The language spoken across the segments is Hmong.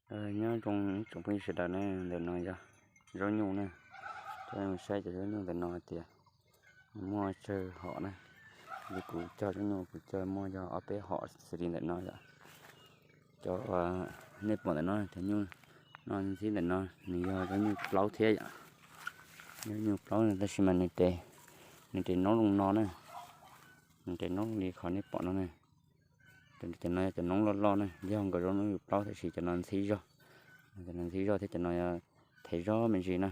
Nyob zoo ib tsoom phooj ywg sawv daws na, ntawm no yog zaub nyuj na. Coj nej mus saib cov zaub nyuj ntawm no tias muaj tsawg hom na. Li kuv cog zaub nyuj kuv cog muaj yog ob peb hom xws li ntawm no yom. Cov nej pom ntawm no cov nyuj no ntxhib ntawm no nws yog zaub nyuj plaub thiab yom. Zaub nyuj plaub tab sis mas nws tes, nws tes noob zoo no na. Nws tes noob li qhov nej pom no na. Cov no yog cov noob loj loj na, yog nkaus zaub nyuj plaub tab sis cov no ntxhib zog. Cov no ntxhib zog thiab cov no yog thev zog me ntsis na.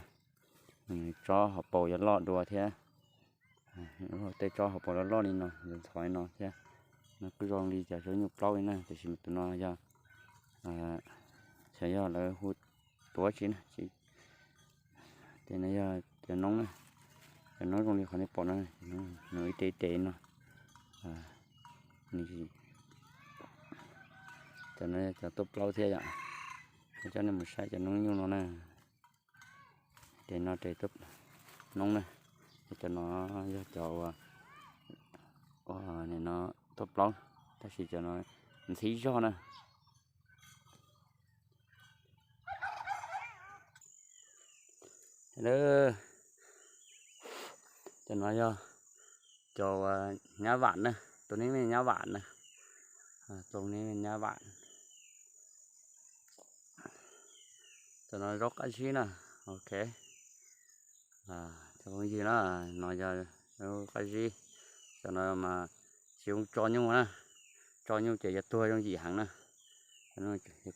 Tsob hauv paus yuav loj dua thiab. Tej tsob hauv paus loj loj li no, ntxhov li no thiab. No kuj zoo li cov zaub nyuj plaub li na, tiam sis mas tus no yog, xyov yog lawv hu tuav tsi na. Ces no yog cov noob na, cov noob zoo li qhov nej pom no, nws ib tes ib tes no. Cov no yog cov tuaj plaub thiab yom. Coj nej mus saib cov noob nyuj no na. Tes no tes noob na, cov no yog cov ua, ua no tuaj plaub, tab sis cov no ntxhib zog na. Cov no yog cov nyab vam na, tus no nyab vam na, tus no nyab vam. Cov no zaub qab zib na, ok. Cov phooj ywg na, no yog zaub qab zib. Cov no mas tsis zoo tso nyuj na, tso nyuj ces yuav tuag yooj yim heev na.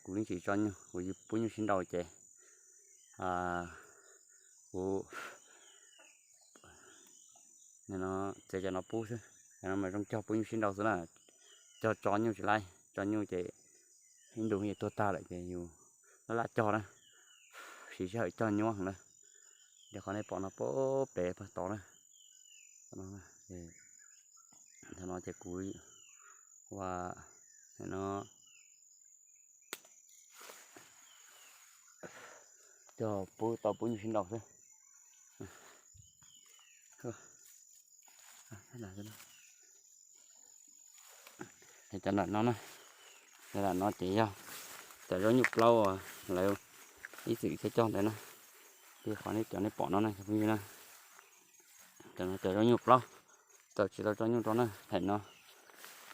Kuv yeej tsis tso nyuj, kuv pub nyuj sib nraus ces kuv txiav cov no pub xwb. Cov no mas zoo cog pub nyuj sib nraus xwb na, cog tso nyuj tsis laib, tso nyuj ces ib ntus ces tuag tag lawm ces yus laj laj cog na, siv sij hawm cog nyuaj heev na. Ces qhov nej pom no pem pag tod na, thaum no ces kuv ua no cog pub tau pub nyuj sib nraus xwb. Cov ntawm no na, cov ntawm no ces yog cov zaub nyuj plaub uas lawv ib txwm thiaj cog ntawd na. Li qhov nej cov nej pom no na cov phooj ywg na, cov no cov zaub nyuj plaub, tau tsis tau tso nyuj rau na, thaum no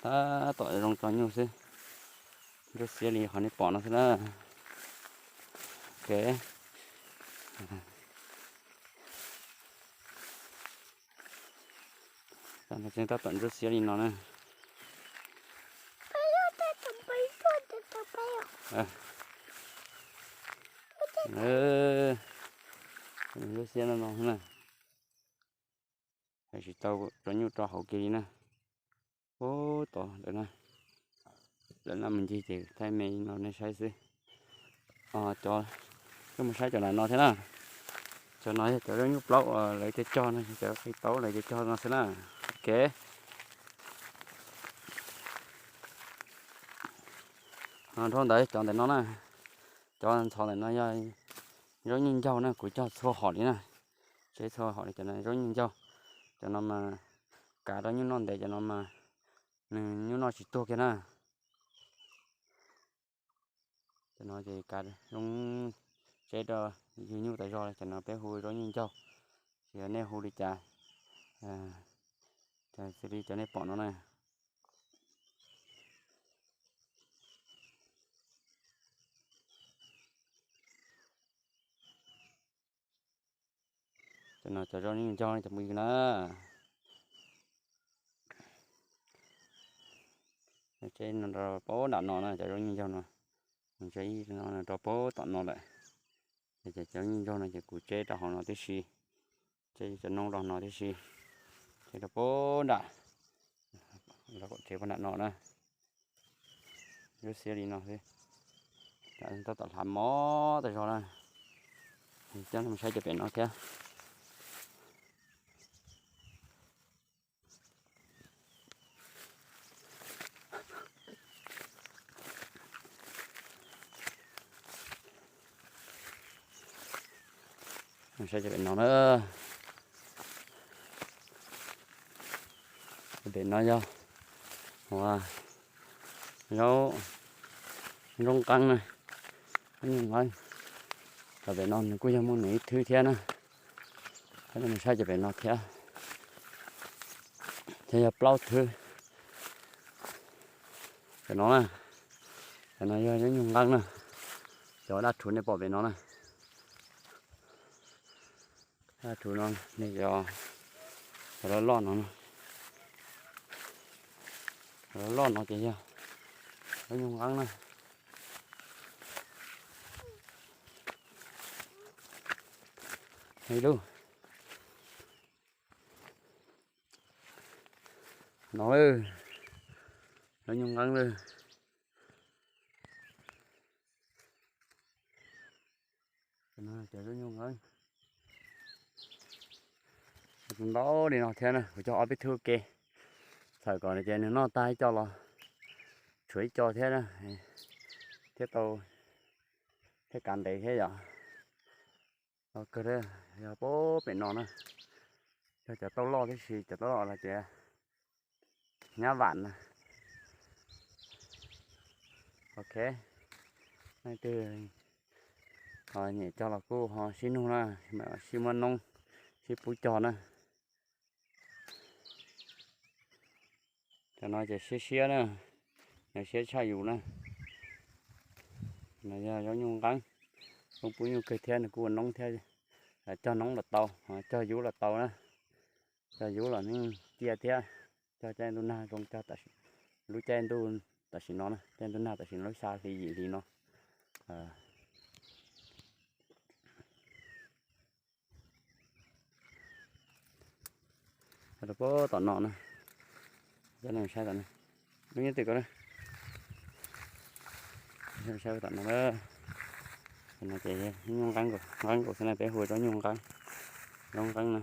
tab tom zoo tso nyuj xwb. Ntsuab xiab li qhov nej pom no xwb na. Ok. Tab tom ntsuab xiab li no na. Ntsuab xiab no no na. Tsis tau tso nyuj rau hauv kiag li na. Ub, tod lawm na. Lawv laj mus ncig ces thaij me no nej saib xwb. Cov, coj mus saib cov ntawm no thiab na. Cov no yog cov zaub nyuj plaub uas lawv cog cog no, cov qe taub lawv cog cog no xwb na. Ok. Nrog ntawd cov ntawm no na, cov ntxhov ntawm no yog zaub nyuj ncaug na, kuv cog txhua hom li na. Tseb txhua hom li cov no zaub nyuj ncaug. Cov no mas kav rau nyuj noj ntev, cov no mas nws nyuj noj tsis tuag kiag na. Cov no ces kav zoo tseb rau yug nyuj tas zog, cov no peb hu zaub nyuj ncaug. Ces yog nej hu li cas, xws li cov nej pom no na. Cov no cov zaub nyuj ncaug cov phooj ywg na. Tseb no rau pab nram no na, cov zaub nyuj ncaug no, tseb no rau pab tom no lawm. Ces cov nyuj ncaug no ces kuv tseb rau hauv no tib si, tseb cov noob rau no tib si, tseb rau pab nram, rau kom tsev pab nram no na. Lub xiab li no xwb, tab tom hlav mob tas zog na. Coj nej mus saib cov pem no thiab. Saib cov pem no na. Pem no yog zaub, zaub nqeeb na. Nyob nqeeb, cov pem no nws kuj yog muaj nws ib thwb thiab na. Peb mus saib cov pem no thiab, thiab yog plaub thwb. Cov no na, cov no yog yob nyuj nqeeb na. Cov dab rhuv nej pom pem no na, dab rhuv no, cov loj loj no, cov loj loj no ces yog yob nyuj nqeeb na. Ib lub no, yob nyuj nqeeb lawm. Cov yob nyuj nqeeb ntau li no thiab na, kuv cog ob peb thwb ua ke, txhawm kom ces nws noj tag ib co los tshuav ib co thiab, thiab tau, thiab kav ntev thiab yom. Kawg, yog pem no na, yog cov tauj loj tib si, cov tauj loj los tias nyab vam na. Ok, leej twg ho nyiam cog los kuj ho sib nug na, sib muab noob, sib pub cog na. Cov no ces siab siab na, nws siab tshaj yus na. No yog yob nyuj nqeeb, zoo pub nyuj kawg thiab nws kuj ua noob thiab. Cog noob los tau, cog yub los tau na. Cog yub los yeej ciaj thiab. Cog caij ntuj nag zoo cog, lub caij ntuj tam sim no na, caij ntuj nag tam sim no lub xya hli yim hli no. Rau puag tom no na, cov no saib tom no, lub nyob twg ko na, saib tom no na. No ces nyuj nqeeb, nqeeb nkaus xwb na, peb hu tsob nyuj nqeeb, nqeeb nqeeb na.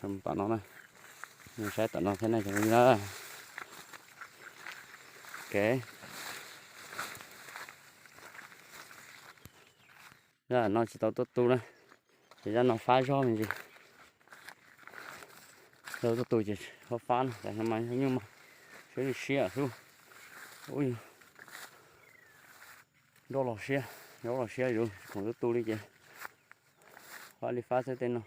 Tom no na, saib tom no thiab na cov phooj ywg na. Ok, zaj no tsis tau tuaj tu na, ces zaj no fab zog me ntsis. Tau tuaj tu ces fab fab na, mas nyuj mas siab li siab xwb. Ub, nroj los siab, zaub los siab, yuav khoom tuaj tu li ces fab li fab xwb tej no,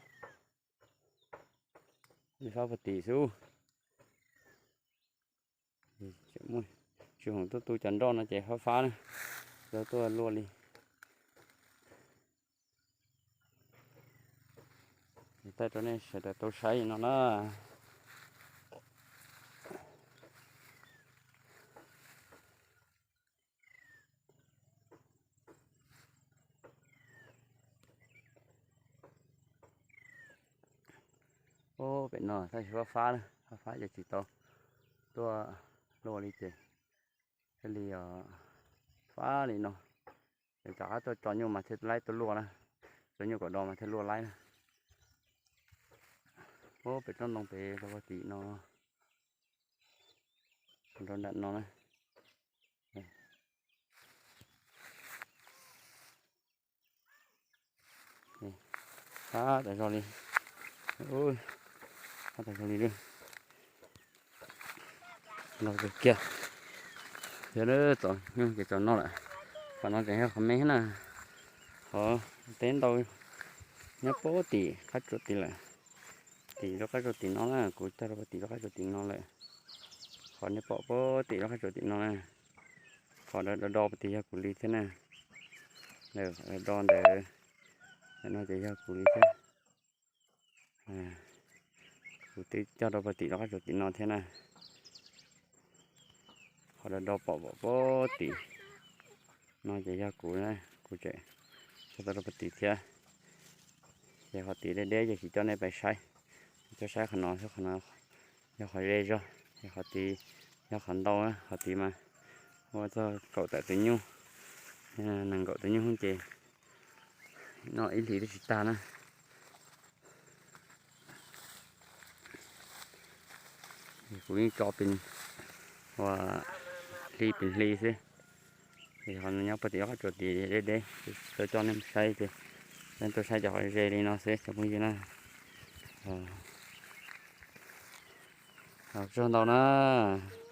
li fab puag tim xwb. Tsis khoom tuaj tu cov nroj no ces fab fab na, zaub tuaj luaj li. Thaij rau nej sawv daws tau saib no na. Ub, pem no tab sis fab fab na, fab fab ces tsis tau tuaj luaj li ces thiaj li fab li no. Ces rov qab tuaj tso nyuj mas thiaj laib tuaj luaj na, tso nyuj kom do mas thiaj luaj laib na. Ub, pem tsob ntoo pem rau puag tim no, rau nram no na. Fab tas zog li, fab tas zog li lawm. Los kawg kiag. Yog txom nyuj ces txom no lawm. Qhov no tseem yog qhov me na, qhov teb ntau nyob puag tim qab tsuas tim lawm. Tim lub qab tsuas tim no na, kuv cog rau puag tim lub qab tsuas tim no lawm. Qhov nej pom puag tim lub qab tsuas tim no na, qhov do do puag tim yog kuv li thiab na. Do ntawd no ces yog kuv li thiab. Kuv twb cog rau puag tim lub qab tsuas tim no thiab na. Qhov do do pom pom puag tim no ces yog kuv, kuv tseem cog tau rau puag tim thiab. Ces qhov tim deb deb ces tsis coj nej pais saib, coj saib qhov no xwb, qhov no yog qhov ze zog, ces qhov tid yog qhov ntau, qhov tid mas muaj txog kaum tawm tus nyuj, nees nkaum tus nyuj ces noj ib hlis twb tsis tag na. Kuv yeej tso pes, ua hli pes hli xwb. Ces qhov nyob puag tim lub qab tsuas tid deb deb, tsis tau coj nej saib ces nej tuaj saib cov qhov ze li no xwb cov phooj ywg na. Ua tsaug ntau nawb.